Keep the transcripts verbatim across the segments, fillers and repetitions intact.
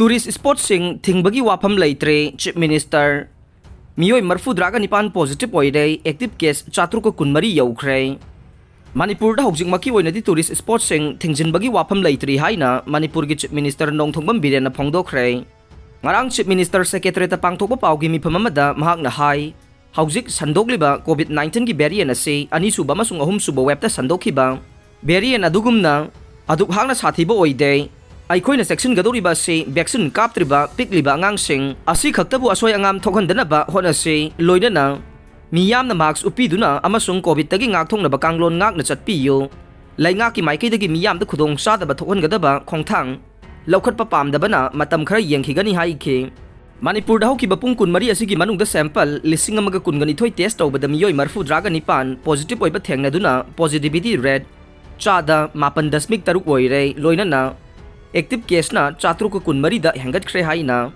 Tourist spotꯁꯤꯡ ꯊꯤꯡꯕꯒꯤ ꯋꯥꯐꯝ ꯂꯩꯇ꯭ꯔꯦ, Chief Minister꯫ ꯃꯤꯑꯣꯏ ꯃꯔꯐꯨꯇꯔꯥꯒ ꯅꯤꯄꯥꯟ positive ꯑꯣꯏꯔꯦ, active case ꯆꯥꯇ꯭ꯔꯨꯛꯀ ꯀꯨꯟꯃꯔꯤ ꯌꯧꯈ꯭ꯔꯦ꯫ ꯃꯅꯤꯄꯨꯔꯗ ꯍꯧꯖꯤꯛꯃꯛꯀꯤ ꯑꯣꯏꯅꯗꯤ tourist spotꯁꯤꯡ ꯊꯤꯡꯖꯤꯟꯕꯒꯤ ꯋꯥꯐꯝ ꯂꯩꯇ꯭ꯔꯤ ꯍꯥꯏꯅ ꯃꯅꯤꯄꯨꯔꯒꯤ Chief Minister ꯅꯣꯡꯊꯣꯝꯕꯝ ꯕꯤꯔꯦꯟꯅ ꯐꯣꯡꯗꯣꯛꯈ꯭ꯔꯦ꯫ ꯉꯔꯥꯡ Chief Minister Secretariatꯇ ꯄꯥꯡꯊꯣꯛꯄ ꯄꯥꯎꯒꯤ ꯃꯤꯐꯝ ꯑꯃꯗ ꯃꯍꯥꯛꯅ ꯍꯥꯏ, ꯍꯧꯖꯤꯛ ꯁꯟꯗꯣꯛꯂꯤꯕ COVID nineteenꯒꯤ variant ꯑꯁꯤ ꯑꯅꯤꯁꯨꯕ ꯑꯃꯁꯨꯡ ꯑꯍꯨꯝꯁꯨꯕ waveꯇ ꯁꯟꯗꯣꯛꯈꯤꯕ variant ꯑꯗꯨꯒꯨꯝꯅ ꯑꯗꯨꯛ ꯍꯥꯛꯅ ꯁꯥꯊꯤꯕ ꯑꯣꯏꯗꯦ꯫ ꯑꯩꯈꯣꯏꯅ ꯆꯦꯛꯁꯤꯟꯒꯗꯧꯔꯤꯕ ꯑꯁꯤ vaccine ꯀꯥꯞꯇ꯭ꯔꯤꯕ ꯄꯤꯛꯂꯤꯕ ꯑꯉꯥꯡꯁꯤꯡ ꯑꯁꯤ ꯈꯛꯇꯕꯨ ꯑꯁꯣꯏ ꯑꯉꯥꯝ ꯊꯣꯛꯍꯟꯗꯅꯕ ꯍꯣꯠꯅꯁꯤ, ꯂꯣꯏꯅꯅ ꯃꯤꯌꯥꯝꯅ mask ꯎꯞꯄꯤꯗꯨꯅ ꯑꯃꯁꯨꯡ COVIDꯇꯒꯤ ꯉꯥꯛꯊꯣꯛꯅꯕ ꯀꯥꯡꯂꯣꯟ ꯉꯥꯛꯅ ꯆꯠꯄꯤꯌꯨ꯫ ꯂꯩꯉꯥꯛꯀꯤ ꯃꯥꯏꯀꯩꯗꯒꯤ ꯃꯤꯌꯥꯝꯗ ꯈꯨꯗꯣꯡ ꯆꯥꯗꯕ ꯊꯣꯛꯍꯟꯒꯗꯕ ꯈꯣꯡꯊꯥꯡ ꯂꯧꯈꯠꯄ ꯄꯥꯝꯗꯕꯅ ꯃꯇꯝ ꯈꯔ ꯌꯦꯡꯈꯤꯒꯅꯤ ꯍꯥꯏꯈꯤ꯫ ꯃꯅꯤꯄꯨꯔꯗ ꯍꯧꯈꯤꯕ ꯄꯨꯡ ꯀꯨꯟꯃꯔꯤ ꯑꯁꯤꯒꯤ ꯃꯅꯨꯡꯗ sample ꯂꯤꯁꯤꯡ ꯑꯃꯒ ꯀꯨꯟꯒ ꯅꯤꯊꯣꯏ test ꯇꯧꯕꯗ ꯃꯤꯑꯣꯏ ꯃꯔꯐꯨꯇꯔꯥꯒ ꯅꯤꯄꯥꯟ positive ꯑꯣꯏꯕ ꯊꯦꯡꯅꯗꯨꯅ positivity rate ꯆꯥꯗ ꯃꯥꯄꯟ ꯗꯁꯃꯤꯛ ꯇꯔꯨꯛ ꯑꯣꯏꯔꯦ, ꯂꯣꯏꯅꯅ active caseꯅ ꯆꯥꯇ꯭ꯔꯨꯛꯀ ꯀꯨꯟꯃꯔꯤꯗ ꯍꯦꯟꯒꯠꯈ꯭ꯔꯦ ꯍꯥꯏꯅ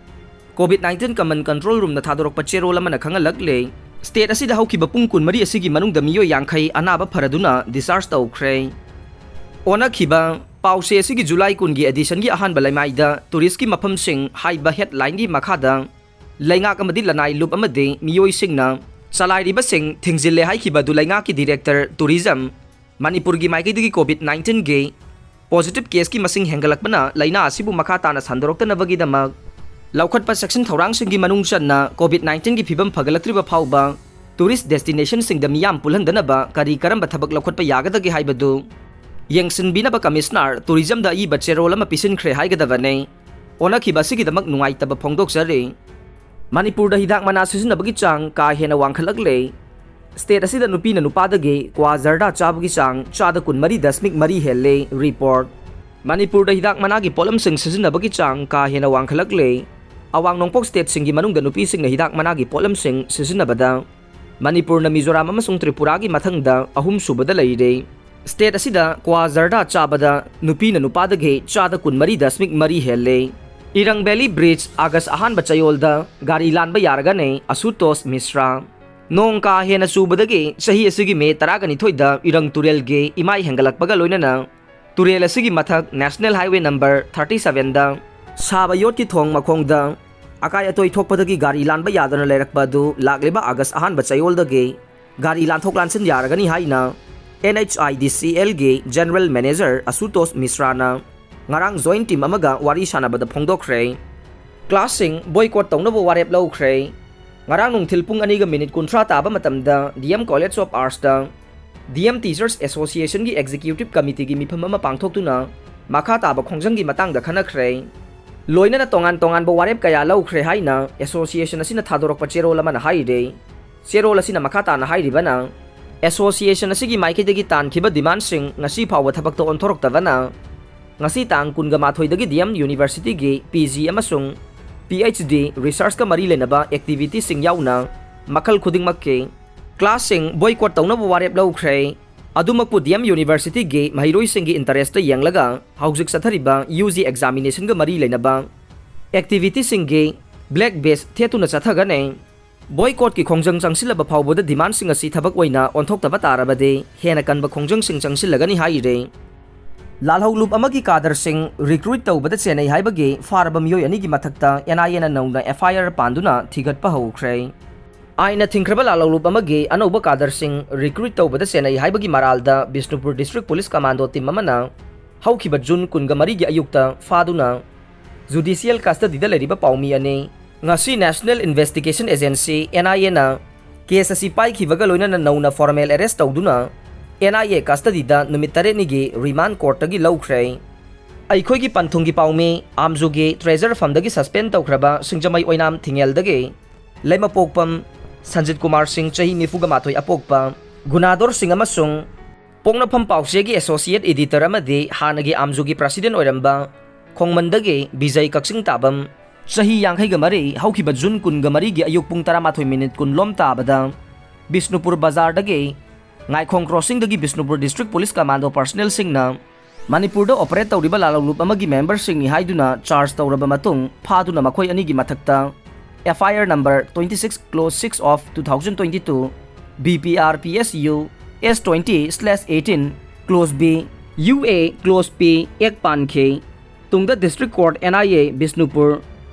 COVID nineteen Command Control Roomꯅ ꯊꯥꯗꯣꯔꯛꯄ ꯆꯦꯔꯣꯜ ꯑꯃꯅ ꯈꯪꯍꯜꯂꯛꯂꯦ꯫ State ꯑꯁꯤꯗ ꯍꯧꯈꯤꯕ ꯄꯨꯡ ꯀꯨꯟꯃꯔꯤ ꯑꯁꯤꯒꯤ ꯃꯅꯨꯡꯗ ꯃꯤꯑꯣꯏ ꯌꯥꯡꯈꯩ ꯑꯅꯥꯕ ꯐꯔꯗꯨꯅ discharge ꯇꯧꯈ꯭ꯔꯦ꯫ ꯑꯣꯟꯅꯈꯤꯕ ꯄꯥꯎꯆꯦ ꯑꯁꯤꯒꯤ ꯖꯨꯂꯥꯏ ꯀꯨꯟꯒꯤ editionꯒꯤ ꯑꯍꯥꯟꯕ ꯂꯩꯃꯥꯏꯗ touristꯀꯤ ꯃꯐꯝꯁꯤꯡ ꯍꯥꯏꯕ headlineꯒꯤ ꯃꯈꯥꯗ ꯂꯩꯉꯥꯛ ꯑꯃꯗꯤ ꯂꯅꯥꯏ ꯂꯨꯞ ꯑꯃꯗꯤ ꯃꯤꯑꯣꯏꯁꯤꯡꯅ ꯆꯂꯥꯏꯔꯤꯕꯁꯤꯡ ꯊꯤꯡꯖꯤꯜꯂꯦ ꯍꯥꯏꯈꯤꯕ ꯑꯗꯨ ꯂꯩꯉꯥꯛꯀꯤ Director Tourism ꯃꯅꯤꯄꯨꯔꯒꯤ ꯃꯥꯏꯀꯩꯗꯒꯤ COVID nineteenꯒꯤ positive caseꯀꯤ ꯃꯁꯤꯡ ꯍꯦꯟꯒꯠꯂꯛꯄꯅ ꯂꯥꯏꯅꯥ ꯑꯁꯤꯕꯨ ꯃꯈꯥ ꯇꯥꯅ ꯁꯟꯗꯣꯔꯛꯇꯅꯕꯒꯤꯗꯃꯛ ꯂꯧꯈꯠꯄ ꯆꯦꯛꯁꯤꯟ ꯊꯧꯔꯥꯡꯁꯤꯡꯒꯤ ꯃꯅꯨꯡ ꯆꯟꯅ COVID nineteenꯒꯤ ꯐꯤꯕꯝ ꯐꯒꯠꯂꯛꯇ꯭ꯔꯤꯕ ꯐꯥꯎꯕ tourist destinationꯁꯤꯡꯗ ꯃꯤꯌꯥꯝ ꯄꯨꯜꯍꯟꯗꯅꯕ ꯀꯔꯤ ꯀꯔꯝꯕ ꯊꯕꯛ ꯂꯧꯈꯠꯄ ꯌꯥꯒꯗꯒꯦ ꯍꯥꯏꯕꯗꯨ ꯌꯦꯡꯁꯤꯟꯕꯤꯅꯕ Commissioner Tourismꯗ ꯑꯏꯕ ꯆꯦꯔꯣꯜ ꯑꯃ ꯄꯤꯁꯤꯟꯈ꯭ꯔꯦ ꯍꯥꯏꯒꯗꯕꯅꯤ꯫ ꯑꯣꯟꯅꯈꯤꯕ ꯑꯁꯤꯒꯤꯗꯃꯛ ꯅꯨꯡꯉꯥꯏꯇꯕ ꯐꯣꯡꯗꯣꯛꯆꯔꯤ꯫ ꯃꯅꯤꯄꯨꯔꯗ ꯍꯤꯗꯥꯛ ꯃꯅꯥ ꯁꯤꯖꯤꯟꯅꯕꯒꯤ ꯆꯥꯡ ꯀꯥ ꯍꯦꯟꯅ ꯋꯥꯡꯈꯠꯂꯛꯂꯦ꯫ State ꯑꯁꯤꯗ ꯅꯨꯄꯤꯅ ꯅꯨꯄꯥꯗꯒꯤ ꯀ꯭ꯋꯥ ꯖꯔꯗꯥ ꯆꯥꯕꯒꯤ ꯆꯥꯡ ꯆꯥꯗ ꯀꯨꯟꯃꯔꯤ ꯗꯁꯃꯤꯛ ꯃꯔꯤ ꯍꯦꯜꯂꯦ꯫ Report꯫ ꯃꯅꯤꯄꯨꯔꯗ ꯍꯤꯗꯥꯛ ꯃꯅꯥꯒꯤ ꯄꯣꯠꯂꯝꯁꯤꯡ ꯁꯤꯖꯤꯟꯅꯕꯒꯤ ꯆꯥꯡ ꯀꯥ ꯍꯦꯟꯅ ꯋꯥꯡꯈꯠꯂꯛꯂꯦ꯫ ꯑꯋꯥꯡ ꯅꯣꯡꯄꯣꯛ stateꯁꯤꯡꯒꯤ ꯃꯅꯨꯡꯗ ꯅꯨꯄꯤꯁꯤꯡꯅ ꯍꯤꯗꯥꯛ ꯃꯅꯥꯒꯤ ꯄꯣꯠꯂꯝꯁꯤꯡ ꯁꯤꯖꯤꯟꯅꯕꯗ ꯃꯅꯤꯄꯨꯔꯅ ꯃꯤꯖꯣꯔꯥꯝ ꯑꯃꯁꯨꯡ ꯇ꯭ꯔꯤꯄꯨꯔꯥꯒꯤ ꯃꯊꯪꯗ ꯑꯍꯨꯝꯁꯨꯕꯗ ꯂꯩꯔꯦ꯫ State ꯑꯁꯤꯗ ꯀ꯭ꯋꯥ ꯖꯔꯗꯥ ꯆꯥꯕꯗ ꯅꯨꯄꯤꯅ ꯅꯨꯄꯥꯗꯒꯤ ꯆꯥꯗ ꯀꯨꯟꯃꯔꯤ ꯗꯁꯃꯤꯛ ꯃꯔꯤ ꯍꯦꯜꯂꯦ꯫ ꯏꯔꯪ Valley Bridge August ꯑꯍꯥꯟꯕ ꯆꯌꯣꯜꯗ ꯒꯥꯔꯤ ꯂꯥꯟꯕ ꯌꯥꯔꯒꯅꯤ, ꯑꯁꯨꯇꯣꯁ ꯃꯤꯁ꯭ꯔꯥ꯫ ꯅꯣꯡ ꯀꯥ ꯍꯦꯟꯅ ꯆꯨꯕꯗꯒꯤ ꯆꯍꯤ ꯑꯁꯤꯒꯤ May ꯇꯔꯥꯒ ꯅꯤꯊꯣꯏꯗ ꯏꯔꯪ ꯇꯨꯔꯦꯜꯒꯤ ꯏꯃꯥꯏ ꯍꯦꯟꯒꯠꯂꯛꯄꯒ ꯂꯣꯏꯅꯅ ꯇꯨꯔꯦꯜ ꯑꯁꯤꯒꯤ ꯃꯊꯛ National Highway number thirty sevenꯗ ꯁꯥꯕ ꯌꯣꯠꯀꯤ ꯊꯣꯡ ꯃꯈꯣꯡꯗ ꯑꯀꯥꯏ ꯑꯇꯣꯏ ꯊꯣꯛꯄꯗꯒꯤ ꯒꯥꯔꯤ ꯂꯥꯟꯕ ꯌꯥꯗꯅ ꯂꯩꯔꯛꯄ ꯑꯗꯨ ꯂꯥꯛꯂꯤꯕ ꯑꯥꯒꯁ ꯑꯍꯥꯟꯕ ꯆꯌꯣꯜꯗꯒꯤ ꯒꯥꯔꯤ ꯂꯥꯟꯊꯣꯛ ꯂꯥꯟꯁꯤꯟ ꯌꯥꯔꯒꯅꯤ ꯍꯥꯏꯅ NHIDCLꯒꯤ General Manager ꯑꯁꯨꯇꯣꯁ ꯃꯤꯁ꯭ꯔꯥꯅ ꯉꯔꯥꯡ joint team ꯑꯃꯒ ꯋꯥꯔꯤ ꯁꯥꯟꯅꯕꯗ ꯐꯣꯡꯗꯣꯛꯈ꯭ꯔꯦ꯫ Classꯁꯤꯡ boycott ꯇꯧꯅꯕ ꯋꯥꯔꯦꯞ ꯂꯧꯈ꯭ꯔꯦ꯫ ꯉꯔꯥꯡ ꯅꯨꯡꯊꯤꯜ ꯄꯨꯡ ꯑꯅꯤꯒ ꯃꯤꯅꯤꯠ ꯀꯨꯟꯊ꯭ꯔꯥ ꯇꯥꯕ ꯃꯇꯝꯗ DM College of Artsꯇ DM Teachers Associationꯒꯤ Executive Committeeꯒꯤ ꯃꯤꯐꯝ ꯑꯃ ꯄꯥꯡꯊꯣꯛꯇꯨꯅ ꯃꯈꯥ ꯇꯥꯕ ꯈꯣꯡꯖꯪꯒꯤ ꯃꯇꯥꯡꯗ ꯈꯟꯅꯈ꯭ꯔꯦ꯫ ꯂꯣꯏꯅꯅ ꯇꯣꯉꯥꯟ ꯇꯣꯉꯥꯟꯕ ꯋꯥꯔꯦꯞ ꯀꯌꯥ ꯂꯧꯈ꯭ꯔꯦ ꯍꯥꯏꯅ association ꯑꯁꯤꯅ ꯊꯥꯗꯣꯔꯛꯄ ꯆꯦꯔꯣꯜ ꯑꯃꯅ ꯍꯥꯏꯔꯤ꯫ ꯆꯦꯔꯣꯜ ꯑꯁꯤꯅ ꯃꯈꯥ ꯇꯥꯅ ꯍꯥꯏꯔꯤꯕꯅ, association ꯑꯁꯤꯒꯤ ꯃꯥꯏꯀꯩꯗꯒꯤ ꯇꯥꯟꯈꯤꯕ demandꯁꯤꯡ ꯉꯁꯤ ꯐꯥꯎꯕ ꯊꯕꯛꯇ ꯑꯣꯟꯊꯣꯔꯛꯇꯕꯅ, ꯉꯁꯤ ꯇꯥꯡ ꯀꯨꯟꯒ ꯃꯥꯊꯣꯏꯗꯒꯤ DM Universityꯒꯤ PG ꯑꯃꯁꯨꯡ PhD researchꯀ ꯃꯔꯤ ꯂꯩꯅꯕ activityꯁꯤꯡ ꯌꯥꯎꯅ ꯃꯈꯜ ꯈꯨꯗꯤꯡꯃꯛꯀꯤ classꯁꯤꯡ boycott ꯇꯧꯅꯕ ꯋꯥꯔꯦꯞ ꯂꯧꯈ꯭ꯔꯦ꯫ ꯑꯗꯨꯃꯛꯄꯨ DM Universityꯒꯤ ꯃꯍꯩꯔꯣꯏꯁꯤꯡꯒꯤ interestꯇ ꯌꯦꯡꯂꯒ ꯍꯧꯖꯤꯛ ꯆꯠꯊꯔꯤꯕ UG examinationꯒ ꯃꯔꯤ ꯂꯩꯅꯕ activityꯁꯤꯡꯒꯤ black badge ꯊꯦꯠꯇꯨꯅ ꯆꯠꯊꯒꯅꯤ꯫ Boycottꯀꯤ ꯈꯣꯡꯖꯪ ꯆꯪꯁꯤꯜꯂꯕ ꯐꯥꯎꯕꯗ demandꯁꯤꯡ ꯑꯁꯤ ꯊꯕꯛ ꯑꯣꯏꯅ ꯑꯣꯟꯊꯣꯛꯇꯕ ꯇꯥꯔꯕꯗꯤ ꯍꯦꯟꯅ ꯀꯟꯕ ꯈꯣꯡꯖꯪꯁꯤꯡ ꯆꯪꯁꯤꯜꯂꯒꯅꯤ ꯍꯥꯏꯔꯤ꯫ ꯂꯥꯜꯍꯧꯂꯨꯞ ꯑꯃꯒꯤ cadreꯁꯤꯡ recruit ꯇꯧꯕꯗ ꯆꯦꯟꯅꯩ ꯍꯥꯏꯕꯒꯤ ꯐꯥꯔꯕ ꯃꯤꯑꯣꯏ ꯑꯅꯤꯒꯤ ꯃꯊꯛꯇ NIAꯅ ꯅꯧꯅ FIR ꯄꯥꯟꯗꯨꯅ ꯊꯤꯒꯠꯄ ꯍꯧꯈ꯭ꯔꯦ꯫ ꯑꯥꯏꯟꯅ ꯊꯤꯡꯈ꯭ꯔꯕ ꯂꯥꯜꯍꯧꯂꯨꯞ ꯑꯃꯒꯤ ꯑꯅꯧꯕ cadreꯁꯤꯡ recruit ꯇꯧꯕꯗ ꯆꯦꯟꯅꯩ ꯍꯥꯏꯕꯒꯤ ꯃꯔꯥꯜꯗ Bishnupur District Police Commando team ꯑꯃꯅ ꯍꯧꯈꯤꯕ ꯖꯨꯟ ꯀꯨꯟꯒ ꯃꯔꯤꯒꯤ ꯑꯌꯨꯛꯇ ꯐꯥꯗꯨꯅ judicial custodyꯗ ꯂꯩꯔꯤꯕ ꯄꯥꯎꯃꯤ ꯑꯅꯤ ꯉꯁꯤ National Investigation Agency, NIAꯅ case ꯑꯁꯤ ꯄꯥꯏꯈꯤꯕꯒ ꯂꯣꯏꯅꯅ ꯅꯧꯅ formal arrest ꯇꯧꯗꯨꯅ NIA custodyꯗ ꯅꯨꯃꯤꯠ ꯇꯔꯦꯠꯅꯤꯒꯤ remand courtꯇꯒꯤ ꯂꯧꯈ꯭ꯔꯦ꯫ ꯑꯩꯈꯣꯏꯒꯤ ꯄꯟꯊꯨꯡꯒꯤ ꯄꯥꯎꯃꯤ ꯑꯥꯝꯖꯨꯒꯤ treasure fundꯗꯒꯤ suspend ꯇꯧꯈ꯭ꯔꯕ ꯁꯤꯡꯖꯃꯩ ꯑꯣꯏꯅꯥꯝ ꯊꯤꯡꯉꯦꯜꯗꯒꯤ ꯂꯩꯃꯄꯣꯛꯄꯝ ꯁꯟꯖꯤꯠ ꯀꯨꯃꯥꯔ ꯁꯤꯡ, ꯆꯍꯤ ꯅꯤꯐꯨꯒ ꯃꯥꯊꯣꯏ ꯑꯄꯣꯛꯄ, ꯒꯨꯅꯥꯗꯣꯔ ꯁꯤꯡ ꯑꯃꯁꯨꯡ ꯄꯣꯛꯅꯐꯝ ꯄꯥꯎꯆꯦꯒꯤ associate editor ꯑꯃꯗꯤ ꯍꯥꯟꯅꯒꯤ ꯑꯥꯝꯖꯨꯒꯤ president ꯑꯣꯏꯔꯝꯕ ꯈꯣꯡꯃꯟꯗꯒꯤ ꯕꯤꯖꯩ ꯀꯛꯆꯤꯡ ꯇꯥꯕꯝ, ꯆꯍꯤ ꯌꯥꯡꯈꯩꯒ ꯃꯔꯤ, ꯍꯧꯈꯤꯕ ꯖꯨꯟ ꯀꯨꯟꯒ ꯃꯔꯤꯒꯤ ꯑꯌꯨꯛ ꯄꯨꯡ ꯇꯔꯥꯃꯥꯊꯣꯏ ꯃꯤꯅꯤꯠ ꯀꯨꯟ ꯂꯣꯝ ꯇꯥꯕꯗ ꯕꯤꯁꯅꯨꯄꯨꯔ ꯕꯖꯥꯔꯗꯒꯤ ꯉꯥꯏꯈꯣꯡ crossingꯗꯒꯤ ꯕꯤꯁꯅꯨꯄꯨꯔ District Police Commando personnelꯁꯤꯡꯅ ꯃꯅꯤꯄꯨꯔꯗ operate ꯇꯧꯔꯤꯕ ꯂꯥꯜꯍꯧꯂꯨꯞ ꯑꯃꯒꯤ memberꯁꯤꯡꯅꯤ ꯍꯥꯏꯗꯨꯅ charge ꯇꯧꯔꯕ ꯃꯇꯨꯡ ꯐꯥꯗꯨꯅ ꯃꯈꯣꯏ ꯑꯅꯤꯒꯤ ꯃꯊꯛꯇ FIR number twenty six clause six of two thousand twenty two, BPR PSU S twenty slash eighteen clause B, UA clause P Act ꯄꯥꯟꯈꯤ꯫ ꯇꯨꯡꯗ District Court N I A Bishnupur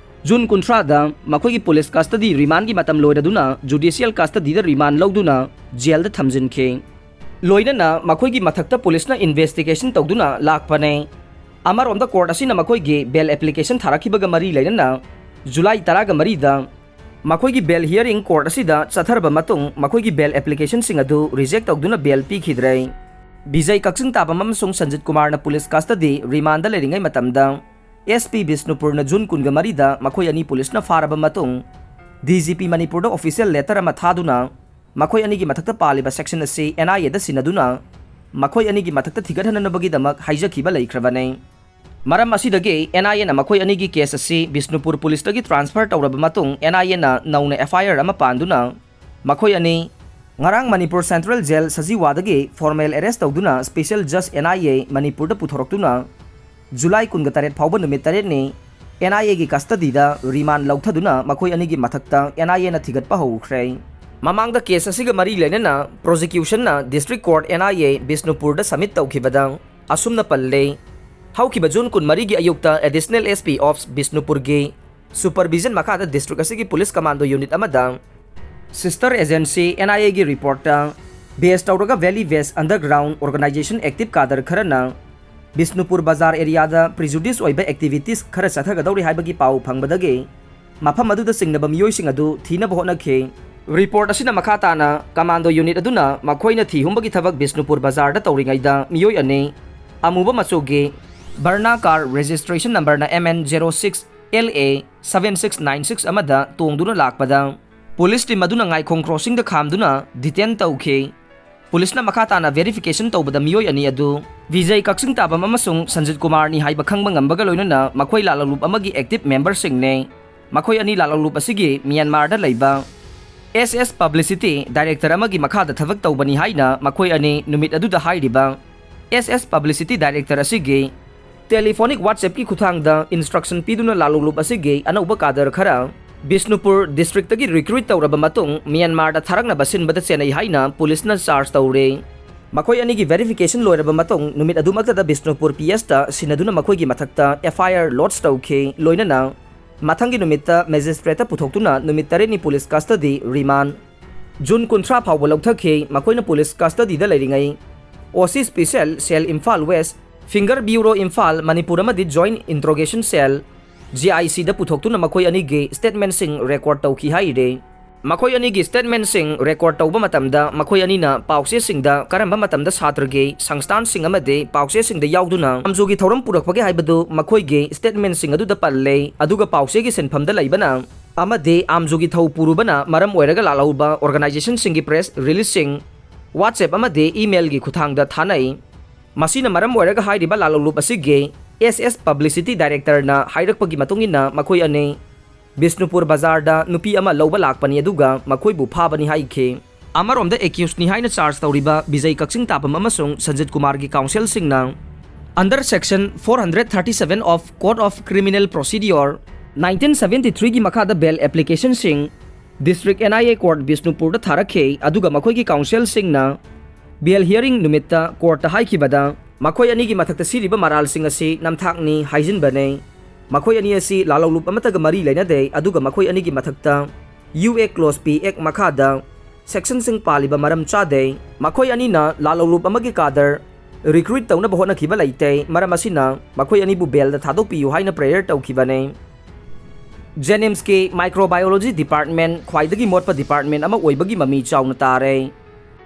June ꯀꯨꯟꯊ꯭ꯔꯥꯗ ꯃꯈꯣꯏꯒꯤ police custody remandꯀꯤ ꯃꯇꯝ ꯂꯣꯏꯔꯗꯨꯅ judicial custodyꯗ remand ꯂꯧꯗꯨꯅ jailꯗ ꯊꯝꯖꯤꯟꯈꯤ꯫ ꯂꯣꯏꯅꯅ ꯃꯈꯣꯏꯒꯤ ꯃꯊꯛꯇ policeꯅ investigation ꯇꯧꯗꯨꯅ ꯂꯥꯛꯄꯅꯦ꯫ ꯑꯃꯔꯣꯝꯗ court ꯑꯁꯤꯅ ꯃꯈꯣꯏꯒꯤ bail application ꯊꯥꯔꯛꯈꯤꯕꯒ ꯃꯔꯤ ꯂꯩꯅꯅ ꯖꯨꯂꯥꯏ ꯇꯔꯥꯒ ꯃꯔꯤꯗ ꯃꯈꯣꯏꯒꯤ bail hearing court ꯑꯁꯤꯗ ꯆꯠꯊꯔꯕ ꯃꯇꯨꯡ ꯃꯈꯣꯏꯒꯤ bail applicationꯁꯤꯡ ꯑꯗꯨ reject ꯇꯧꯗꯨꯅ bail ꯄꯤꯈꯤꯗ꯭ꯔꯦ꯫ ꯕꯤꯖꯩ ꯀꯛꯆꯤꯡ ꯇꯥꯕꯝ ꯑꯃꯁꯨꯡ ꯁꯟꯖꯤꯠ ꯀꯨꯃꯥꯔꯅ police custody remandꯗ ꯂꯩꯔꯤꯉꯩ ꯃꯇꯝꯗ S P ꯕꯤꯁꯅꯨꯄꯨꯔꯅ ꯖꯨꯟ ꯀꯨꯟꯒ ꯃꯔꯤꯗ ꯃꯈꯣꯏ ꯑꯅꯤ policeꯅ ꯐꯥꯔꯕ ꯃꯇꯨꯡ D G P ꯃꯅꯤꯄꯨꯔꯗ official letter ꯑꯃ ꯊꯥꯗꯨꯅ ꯃꯈꯣꯏ ꯑꯅꯤꯒꯤ ꯃꯊꯛꯇ ꯄꯥꯜꯂꯤꯕ section ꯑꯁꯤ N I Aꯗ ꯁꯤꯟꯅꯗꯨꯅ ꯃꯈꯣꯏ ꯑꯅꯤꯒꯤ ꯃꯊꯛꯇ ꯊꯤꯒꯠꯍꯟꯅꯕꯒꯤꯗꯃꯛ ꯍꯥꯏꯖꯈꯤꯕ ꯂꯩꯈ꯭ꯔꯕꯅꯤ꯫ ꯃꯔꯝ ꯑꯁꯤꯗꯒꯤ N I Aꯅ ꯃꯈꯣꯏ ꯑꯅꯤꯒꯤ case ꯑꯁꯤ ꯕꯤꯁꯅꯨꯄꯨꯔ policeꯇꯒꯤ transfer ꯇꯧꯔꯕ ꯃꯇꯨꯡ N I Aꯅ ꯅꯧꯅ F I R ꯑꯃ ꯄꯥꯟꯗꯨꯅ ꯃꯈꯣꯏ ꯑꯅꯤ ꯉꯔꯥꯡ Manipur Central Jail ꯁꯖꯤꯋꯥꯗꯒꯤ formal arrest ꯇꯧꯗꯨꯅ special judge N I A ꯃꯅꯤꯄꯨꯔꯗ ꯄꯨꯊꯣꯔꯛꯇꯨꯅ ꯖꯨꯂꯥꯏ ꯀꯨꯟꯒ ꯇꯔꯦꯠ ꯐꯥꯎꯕ ꯅꯨꯃꯤꯠ ꯇꯔꯦꯠꯅꯤ N I Aꯒꯤ custodyꯗ remand ꯂꯧꯊꯗꯨꯅ ꯃꯈꯣꯏ ꯑꯅꯤꯒꯤ ꯃꯊꯛꯇ N I Aꯅ ꯊꯤꯒꯠꯄ ꯍꯧꯈ꯭ꯔꯦ꯫ ꯃꯃꯥꯡꯗ case ꯑꯁꯤꯒ ꯃꯔꯤ ꯂꯩꯅꯅ prosecutionꯅ District Court N I A ꯕꯤꯁꯅꯨꯄꯨꯔꯗ submit ꯇꯧꯈꯤꯕꯗ ꯑꯁꯨꯝꯅ ꯄꯜꯂꯤ꯫ ꯍꯧꯈꯤꯕ ꯖꯨꯟ ꯀꯨꯟꯃꯔꯤꯒꯤ ꯑꯌꯨꯛꯇ Additional S P of ꯕꯤꯁꯅꯨꯄꯨꯔꯒꯤ supervision ꯃꯈꯥꯗ district ꯑꯁꯤꯒꯤ police commando unit ꯑꯃꯗ sister agency N I Aꯒꯤ reportꯇ base ꯇꯧꯔꯒ Valley West Underground Organization active cadre ꯈꯔꯅ ꯕꯤꯁꯅꯨꯄꯨꯔ ꯕꯖꯥꯔ areaꯗ prejudice ꯑꯣꯏꯕ activities ꯈꯔ ꯆꯠꯊꯒꯗꯧꯔꯤ ꯍꯥꯏꯕꯒꯤ ꯄꯥꯎ ꯐꯪꯕꯗꯒꯤ ꯃꯐꯝ ꯑꯗꯨꯗ ꯆꯤꯡꯅꯕ ꯃꯤꯑꯣꯏꯁꯤꯡ ꯑꯗꯨ ꯊꯤꯅꯕ ꯍꯣꯠꯅꯈꯤ꯫ Report ꯑꯁꯤꯅ ꯃꯈꯥ ꯇꯥꯅ commando unit ꯑꯗꯨꯅ ꯃꯈꯣꯏꯅ ꯊꯤ ꯍꯨꯝꯕꯒꯤ ꯊꯕꯛ ꯕꯤꯁꯅꯨꯄꯨꯔ ꯕꯖꯥꯔꯗ ꯇꯧꯔꯤꯉꯩꯗ ꯃꯤꯑꯣꯏ ꯑꯅꯤ ꯑꯃꯨꯕ ꯃꯆꯨꯒꯤ Verna car registration numberꯅ M N zero six L A seven six nine six ꯑꯃꯗ ꯇꯣꯡꯗꯨꯅ ꯂꯥꯛꯄꯗ police team ꯑꯗꯨꯅ ꯉꯥꯏꯈꯣꯡ crossingꯗ ꯈꯥꯝꯗꯨꯅ detain ꯇꯧꯈꯤ꯫ Policeꯅ ꯃꯈꯥ ꯇꯥꯅ verification ꯇꯧꯕꯗ ꯃꯤꯑꯣꯏ ꯑꯅꯤ ꯑꯗꯨ ꯕꯤꯖꯩ ꯀꯛꯆꯤꯡ ꯇꯥꯕꯝ ꯑꯃꯁꯨꯡ ꯁꯟꯖꯤꯠ ꯀꯨꯃꯥꯔꯅꯤ ꯍꯥꯏꯕ ꯈꯪꯕ ꯉꯝꯕꯒ ꯂꯣꯏꯅꯅ ꯃꯈꯣꯏ ꯂꯥꯜꯂꯧꯂꯨꯞ ꯑꯃꯒꯤ active memberꯁꯤꯡꯅꯤ꯫ ꯃꯈꯣꯏ ꯑꯅꯤ ꯂꯥꯜꯂꯧꯂꯨꯞ ꯑꯁꯤꯒꯤ ꯃ꯭ꯌꯥꯟꯃꯥꯔꯗ ꯂꯩꯕ S S Publicity Director ꯑꯃꯒꯤ ꯃꯈꯥꯗ ꯊꯕꯛ ꯇꯧꯕꯅꯤ ꯍꯥꯏꯅ ꯃꯈꯣꯏ ꯑꯅꯤ ꯅꯨꯃꯤꯠ ꯑꯗꯨꯗ ꯍꯥꯏꯔꯤꯕ S S Publicity Director ꯑꯁꯤꯒꯤ telephonic WhatsAppꯀꯤ ꯈꯨꯠꯊꯥꯡꯗ instruction ꯄꯤꯗꯨꯅ ꯂꯥꯜꯂꯧꯂꯨꯞ ꯑꯁꯤꯒꯤ ꯑꯅꯧꯕ cadre ꯈꯔ ꯕꯤꯁꯅꯨꯄꯨꯔ districtꯇꯒꯤ recruit ꯇꯧꯔꯕ ꯃꯇꯨꯡ ꯃ꯭ꯌꯥꯟꯃꯥꯔꯗ ꯊꯥꯔꯛꯅꯕ ꯁꯤꯟꯕꯗ ꯆꯦꯟꯅꯩ ꯍꯥꯏꯅ policeꯅ charge ꯇꯧꯔꯦ꯫ ꯃꯈꯣꯏ ꯑꯅꯤꯒꯤ verification ꯂꯣꯏꯔꯕ ꯃꯇꯨꯡ ꯅꯨꯃꯤꯠ ꯑꯗꯨꯃꯛꯇꯗ ꯕꯤꯁꯅꯨꯄꯨꯔ P S ꯇ ꯁꯤꯟꯅꯗꯨꯅ ꯃꯈꯣꯏꯒꯤ ꯃꯊꯛꯇ F I R lodge ꯇꯧꯈꯤ꯫ ꯂꯣꯏꯅꯅ ꯃꯊꯪꯒꯤ ꯅꯨꯃꯤꯠꯇ magistrate ꯇ ꯄꯨꯊꯣꯛꯇꯨꯅ ꯅꯨꯃꯤꯠ ꯇꯔꯦꯠꯅꯤ police custody remand June ꯀꯨꯟꯊ꯭ꯔꯥ ꯐꯥꯎꯕ ꯂꯧꯊꯈꯤ꯫ ꯃꯈꯣꯏꯅ police custody ꯗ ꯂꯩꯔꯤꯉꯩ O C Special Cell Imphal West, Finger Bureau Imphal, Manipur ꯑꯃꯗꯤ Joint Interrogation Cell, J I C ꯗ ꯄꯨꯊꯣꯛꯇꯨꯅ ꯃꯈꯣꯏ ꯑꯅꯤꯒꯤ statement ꯁꯤꯡ record ꯇꯧꯈꯤ ꯍꯥꯏꯔꯤ꯫ ꯃꯈꯣꯏ ꯑꯅꯤꯒꯤ statement ꯁꯤꯡ record ꯇꯧꯕ ꯃꯇꯝꯗ ꯃꯈꯣꯏ ꯑꯅꯤꯅ ꯄꯥꯎꯆꯦꯁꯤꯡꯗ ꯀꯔꯝꯕ ꯃꯇꯝꯗ ꯁꯥꯇ꯭ꯔꯒꯤ ꯁꯪꯁꯊꯥꯟꯁꯤꯡ ꯑꯃꯗꯤ ꯄꯥꯎꯆꯦꯁꯤꯡꯗ ꯌꯥꯎꯗꯨꯅ ꯑꯥꯝꯖꯨꯒꯤ ꯊꯧꯔꯝ ꯄꯨꯔꯛꯄꯒꯦ ꯍꯥꯏꯕꯗꯨ ꯃꯈꯣꯏꯒꯤ statement ꯁꯤꯡ ꯑꯗꯨꯗ ꯄꯜꯂꯦ, ꯑꯗꯨꯒ ꯄꯥꯎꯆꯦꯒꯤ ꯁꯤꯟꯐꯝꯗ ꯂꯩꯕꯅ ꯑꯃꯗꯤ ꯑꯥꯝꯖꯨꯒꯤ ꯊꯧ ꯄꯨꯔꯨꯕꯅ ꯃꯔꯝ ꯑꯣꯏꯔꯒ ꯂꯥꯛꯍꯧꯕ organization ꯁꯤꯡꯒꯤ press release ꯁꯤꯡ WhatsApp ꯑꯃꯗꯤ email ꯒꯤ ꯈꯨꯠꯊꯥꯡꯗ ꯊꯥꯅꯩ꯫ ꯃꯁꯤꯅ ꯃꯔꯝ ꯑꯣꯏꯔꯒ ꯍꯥꯏꯔꯤꯕ ꯂꯥꯂꯣꯡꯂꯨꯞ ꯑꯁꯤꯒꯤ S S Publicity Director ꯅ ꯍꯥꯏꯔꯛꯄꯒꯤ ꯃꯇꯨꯡ ꯏꯟꯅ ꯃꯈꯣꯏ ꯑꯅꯤ ꯕꯤꯁꯅꯨꯄꯨꯔ ꯕꯖꯥꯔꯗ ꯅꯨꯄꯤ ꯑꯃ ꯂꯧꯕ ꯂꯥꯛꯄꯅꯤ, ꯑꯗꯨꯒ ꯃꯈꯣꯏꯕꯨ ꯐꯥꯕꯅꯤ ꯍꯥꯏꯈꯤ꯫ ꯑꯃꯔꯣꯝꯗ accused ꯅꯤ ꯍꯥꯏꯅ charge ꯇꯧꯔꯤꯕ ꯕꯤꯖꯩ ꯀꯛꯆꯤꯡ ꯇꯥꯄꯝ ꯑꯃꯁꯨꯡ ꯁꯟꯖꯤꯠ ꯀꯨꯃꯥꯔꯒꯤ counsel ꯁꯤꯡꯅ under section four hundred thirty seven of Code of Criminal Procedure nineteen seventy three ꯒꯤ ꯃꯈꯥꯗ bail application ꯁꯤꯡ District N I A Court ꯕꯤꯁꯅꯨꯄꯨꯔꯗ ꯊꯥꯔꯛꯈꯤ, ꯑꯗꯨꯒ ꯃꯈꯣꯏꯒꯤ counsel ꯁꯤꯡꯅ bail hearing ꯅꯨꯃꯤꯠꯇ court ꯇ ꯍꯥꯏꯈꯤꯕꯗ ꯃꯈꯣꯏ ꯑꯅꯤꯒꯤ ꯃꯊꯛꯇ ꯁꯤꯔꯤꯕ ꯃꯔꯥꯜꯁꯤꯡ ꯑꯁꯤ ꯅꯝꯊꯥꯛꯅꯤ ꯍꯥꯏꯖꯤꯟꯕꯅꯤ꯫ ꯃꯈꯣꯏ ꯑꯅꯤ ꯑꯁꯤ ꯂꯥꯂꯣꯡꯂꯨꯞ ꯑꯃꯠꯇꯒ ꯃꯔꯤ ꯂꯩꯅꯗꯦ, ꯑꯗꯨꯒ ꯃꯈꯣꯏ ꯑꯅꯤꯒꯤ ꯃꯊꯛꯇ U A Clause P Act ꯃꯈꯥꯗ section ꯁꯤꯡ ꯄꯥꯜꯂꯤꯕ ꯃꯔꯝ ꯆꯥꯗꯦ꯫ ꯃꯈꯣꯏ ꯑꯅꯤꯅ ꯂꯥꯂꯣꯡꯂꯨꯞ ꯑꯃꯒꯤ cadre recruit ꯇꯧꯅꯕ ꯍꯣꯠꯅꯈꯤꯕ ꯂꯩꯇꯦ, ꯃꯔꯝ ꯑꯁꯤꯅ ꯃꯈꯣꯏ ꯑꯅꯤꯕꯨ bail ꯗ ꯊꯥꯗꯣꯛꯄꯤꯌꯨ ꯍꯥꯏꯅ prayer ꯇꯧꯈꯤꯕꯅꯤ꯫ JNIMS ꯀꯤ Microbiology Department ꯈ꯭ꯋꯥꯏꯗꯒꯤ ꯃꯣꯠꯄ department ꯑꯃ ꯑꯣꯏꯕꯒꯤ ꯃꯃꯤ ꯆꯥꯎꯅ ꯇꯥꯔꯦ꯫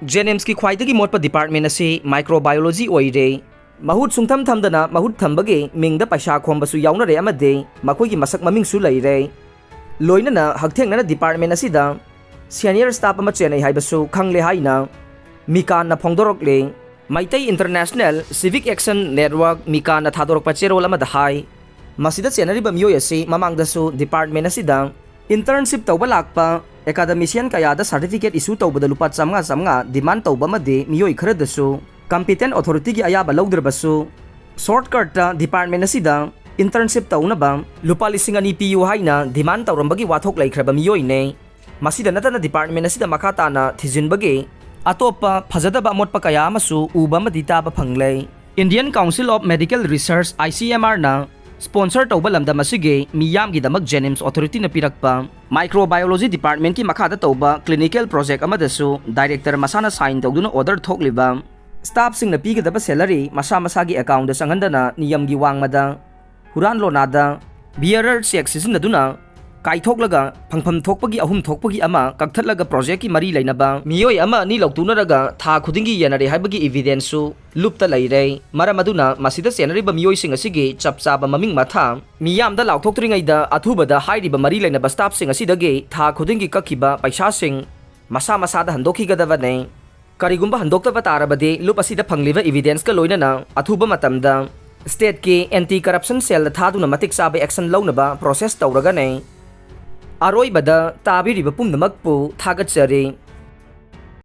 JNIMS ꯀꯤ ꯈ꯭ꯋꯥꯏꯗꯒꯤ ꯃꯣꯠꯄ department ꯑꯁꯤ Microbiology ꯑꯣꯏꯔꯦ꯫ ꯃꯍꯨꯠ ꯁꯨꯡꯊꯝ ꯊꯝꯗꯅ ꯃꯍꯨꯠ ꯊꯝꯕꯒꯤ ꯃꯤꯡꯗ ꯄꯩꯁꯥ ꯈꯣꯝꯕꯁꯨ ꯌꯥꯎꯅꯔꯦ ꯑꯃꯗꯤ ꯃꯈꯣꯏꯒꯤ ꯃꯁꯛ ꯃꯃꯤꯡꯁꯨ ꯂꯩꯔꯦ꯫ ꯂꯣꯏꯅꯅ ꯍꯛꯊꯦꯡꯅꯅ department ꯑꯁꯤꯗ senior staff ꯑꯃ ꯆꯦꯟꯅꯩ ꯍꯥꯏꯕꯁꯨ ꯈꯪꯂꯦ ꯍꯥꯏꯅ ꯃꯤꯀꯥꯟꯅ ꯐꯣꯡꯗꯣꯔꯛꯂꯤ꯫ Meitei International Civic Action Network, ꯃꯤꯀꯥꯟꯅ ꯊꯥꯗꯣꯔꯛꯄ ꯆꯦꯔꯣꯜ ꯑꯃꯗ ꯍꯥꯏ, ꯃꯁꯤꯗ ꯆꯦꯟꯅꯔꯤꯕ ꯃꯤꯑꯣꯏ ꯑꯁꯤ ꯃꯃꯥꯡꯗꯁꯨ department ꯑꯁꯤꯗ internship ꯇꯧꯕ ꯂꯥꯛꯄ academician ꯀꯌꯥꯗ certificate issue ꯇꯧꯕꯗ ꯂꯨꯄꯥ ꯆꯥꯝꯃꯉꯥ ꯆꯥꯝꯃꯉꯥ demand ꯇꯧꯕ ꯑꯃꯗꯤ ꯃꯤꯑꯣꯏ ꯈꯔꯗꯁꯨ competent authority ꯒꯤ ꯑꯌꯥꯕ ꯂꯧꯗ꯭ꯔꯕꯁꯨ shortcut ꯇ department ꯑꯁꯤꯗ internship ꯇꯧꯅꯕ ꯂꯨꯄꯥ ꯂꯤꯁꯤꯡ ꯑꯅꯤ ꯄꯤꯌꯨ ꯍꯥꯏꯅ demand ꯇꯧꯔꯝꯕꯒꯤ ꯋꯥꯊꯣꯛ ꯂꯩꯈ꯭ꯔꯕ ꯃꯤꯑꯣꯏꯅꯦ꯫ ꯃꯁꯤꯗ ꯅꯠꯇꯅ department ꯑꯁꯤꯗ ꯃꯈꯥ ꯇꯥꯅ ꯊꯤꯖꯤꯟꯕꯒꯤ ꯑꯇꯣꯞꯄ ꯐꯖꯗꯕ ꯑꯃꯣꯠꯄ ꯀꯌꯥ ꯑꯃꯁꯨ ꯎꯕ ꯑꯃꯗꯤ ꯇꯥꯕ ꯐꯪꯂꯦ꯫ Indian Council of Medical Research, I C M R ꯅ sponsor ꯇꯧꯕ ꯂꯝꯗꯝ ꯑꯁꯤꯒꯤ ꯃꯤꯌꯥꯝꯒꯤꯗꯃꯛ JNIMS Authority ꯅ ꯄꯤꯔꯛꯄ Microbiology Department ꯀꯤ ꯃꯈꯥꯗ ꯇꯧꯕ clinical project ꯑꯃꯗꯁꯨ director ꯃꯁꯥꯅ sign ꯇꯧꯗꯨꯅ order ꯊꯣꯛꯂꯤꯕ staff ꯁꯤꯡꯅ ꯄꯤꯒꯗꯕ salary ꯃꯁꯥ ꯃꯁꯥꯒꯤ account ꯗ ꯆꯪꯍꯟꯗꯅ ꯅꯤꯌꯝꯒꯤ ꯋꯥꯡꯃꯗ ꯍꯨꯔꯥꯟ ꯂꯣꯅꯥꯗ bearer check ꯁꯤꯖꯤꯟꯅꯗꯨꯅ ꯀꯥꯏꯊꯣꯛꯂꯒ ꯐꯪꯐꯝ ꯊꯣꯛꯄꯒꯤ ꯑꯍꯨꯝ ꯊꯣꯛꯄꯒꯤ ꯑꯃ ꯀꯛꯊꯠꯂꯒ project ꯀꯤ ꯃꯔꯤ ꯂꯩꯅꯕ ꯃꯤꯑꯣꯏ ꯑꯃ ꯑꯅꯤ ꯂꯧꯊꯣꯛꯅꯔꯒ ꯊꯥ ꯈꯨꯗꯤꯡꯒꯤ ꯌꯦꯟꯅꯔꯦ ꯍꯥꯏꯕꯒꯤ evidence ꯁꯨ ꯂꯨꯞꯇ ꯂꯩꯔꯦ꯫ ꯃꯔꯝ ꯑꯗꯨꯅ ꯃꯁꯤꯗ ꯆꯦꯟꯅꯔꯤꯕ ꯃꯤꯑꯣꯏꯁꯤꯡ ꯑꯁꯤꯒꯤ ꯆꯞ ꯆꯥꯕ ꯃꯃꯤꯡ ꯃꯊꯥ ꯃꯤꯌꯥꯝꯗ ꯂꯥꯎꯊꯣꯛꯇ꯭ꯔꯤꯉꯩꯗ ꯑꯊꯨꯕꯗ ꯍꯥꯏꯔꯤꯕ ꯃꯔꯤ ꯂꯩꯅꯕ staff ꯁꯤꯡ ꯑꯁꯤꯗꯒꯤ ꯊꯥ ꯈꯨꯗꯤꯡꯒꯤ ꯀꯛꯈꯤꯕ ꯄꯩꯁꯥꯁꯤꯡ ꯃꯁꯥ ꯃꯁꯥꯗ ꯍꯟꯗꯣꯛꯈꯤꯒꯗꯕꯅꯤ꯫ ꯀꯔꯤꯒꯨꯝꯕ ꯍꯟꯗꯣꯛꯇꯕ ꯇꯥꯔꯕꯗꯤ ꯂꯨꯞ ꯑꯁꯤꯗ ꯐꯪꯂꯤꯕ evidence ꯀ ꯂꯣꯏꯅꯅ ꯑꯊꯨꯕ ꯃꯇꯝꯗ state ꯀꯤ anti corruption cell ꯗ ꯊꯥꯗꯨꯅ ꯃꯇꯤꯛ ꯆꯥꯕ action ꯂꯧꯅꯕ process ꯇꯧꯔꯒꯅꯤ꯫ ꯑꯔꯣꯏꯕꯗ ꯇꯥꯕꯤꯔꯤꯕ ꯄꯨꯝꯅꯃꯛꯄꯨ ꯊꯥꯒꯠꯆꯔꯤ꯫